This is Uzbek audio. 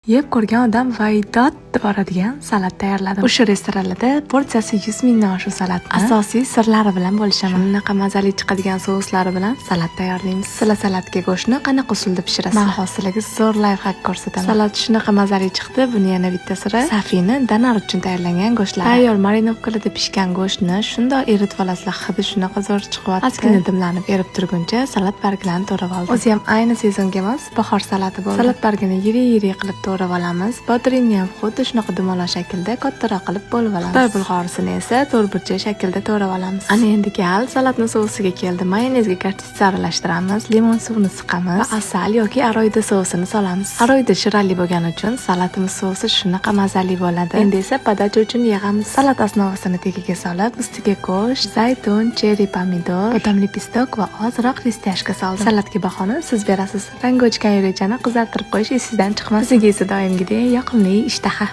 Yeb ko'rgan odam "Voy dod" deb yuboradigan salat tayyorladim. O'sha restoranlarda porsiyasi 100 mingdan oshiq salatni asosiy sirlari bilan bo'lishaman. Shunaqa mazali chiqadigan souslari bilan salat tayyorlaymiz. Sizlar salatga go'shtni qanaqa usulda pishirasizlar? Man hozir sizlarga zo'r лайфхак ko'rsataman. Salat shunaqa mazali chiqdi. Buni yana bitta siri: Safini danar uchun tayyorlangan go'shtlar. Tayyor мариновка larda pishgan go'shtni shundoq eritib olasizlar. Hidi shunaqa zo'r chiqyapti. Ozgina dimlanib erib turguncha salat barglarini to'rab oldim. O'zi ham ayni sezonga emas, bahor salati bo'ldi. Salat bargini yirik-yirik qilib to'rab olamiz. Bodringni ham xuddi shunaqa dumaloq shaklda kattaroq qilib bo'lib olamiz. Xitoy bulg'orisini esa to'rtburchak shaklda to'rab olamiz. Ana endi gal salatni sousiga keldi. Mayonezga горчица aralashtiramiz, limon suvini siqamiz va asal yoki aroyda sousini solamiz. Aroyda shirali bo'lgani uchun salatimiz sousi shunaqa mazali bo'ladi. Endi esa подача uchun yig'amiz. Salat основа sini tagiga solib, ustiga go'sht, zaytun, cherry pomidor, bodomli пестик va ozroq растяжка soldim. Salatga bahoni siz berasiz. Rangi o'chgan yurakchani qizartirib qo'yish esingizdan chiqmasin. Sizga esa doimgidek yoqimli ishtaha.